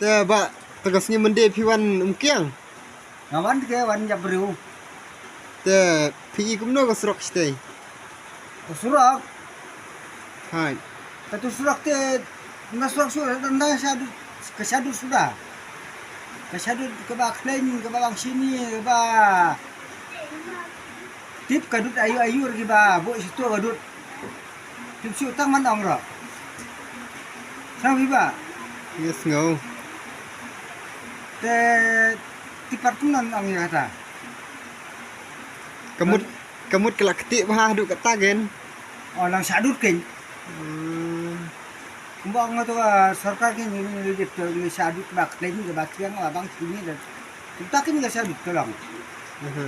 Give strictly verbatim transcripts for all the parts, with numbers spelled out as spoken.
Te ba, te ka sngi Monday phi wan Umkiang? Nga wan te wan ïa briew. Te phi i kumno ka surok shatei? Ka surok? Hai. Ka tu surok te, na surok surok, na shadut, ka shadut suda. Ka shadut kaba khlaiñ, kaba bang shini, kaba tip ka dud ayu ayu kiba boi shito ka dud. Tip shu tang man ong ro. Sang phi ba? Yes, ngo. Te tipat kum nan ong ïa kata. Kamut, kamut ka la kti ba ha dud kata gen. Oh, lang shadut kein. Hmm. Kumba ong to, ah, sorkar kein ni ni dip to ni shadut ba khlaiñ ba thiang ba bang sini dan. Kita kein ka shadut to lang. Aha.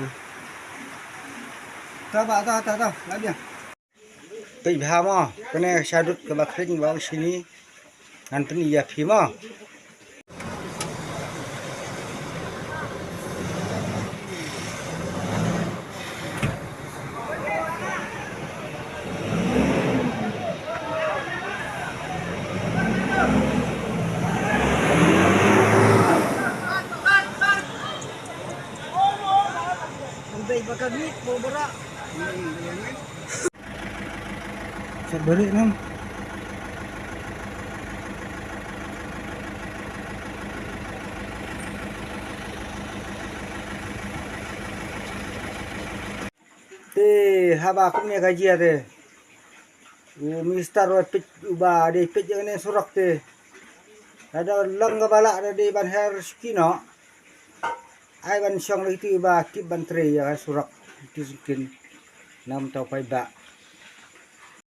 Ta ba ta ta ta la dia. Peit bha mo, kane shadut kaba khlaiñ ba bang sini. Ngan pyni ïa phi mo. Ang bay baka git, bobora. Sa balik, Mam. Te haba kumne ka jia te, u minister wa peit, uba dei peit ïa kane surok te, lada long kaba lah da dei ban her shuki noh. Ai ban shong lei tu ba tip ban trei ïa ka surok tu sngewthuh. Nam tau paidbah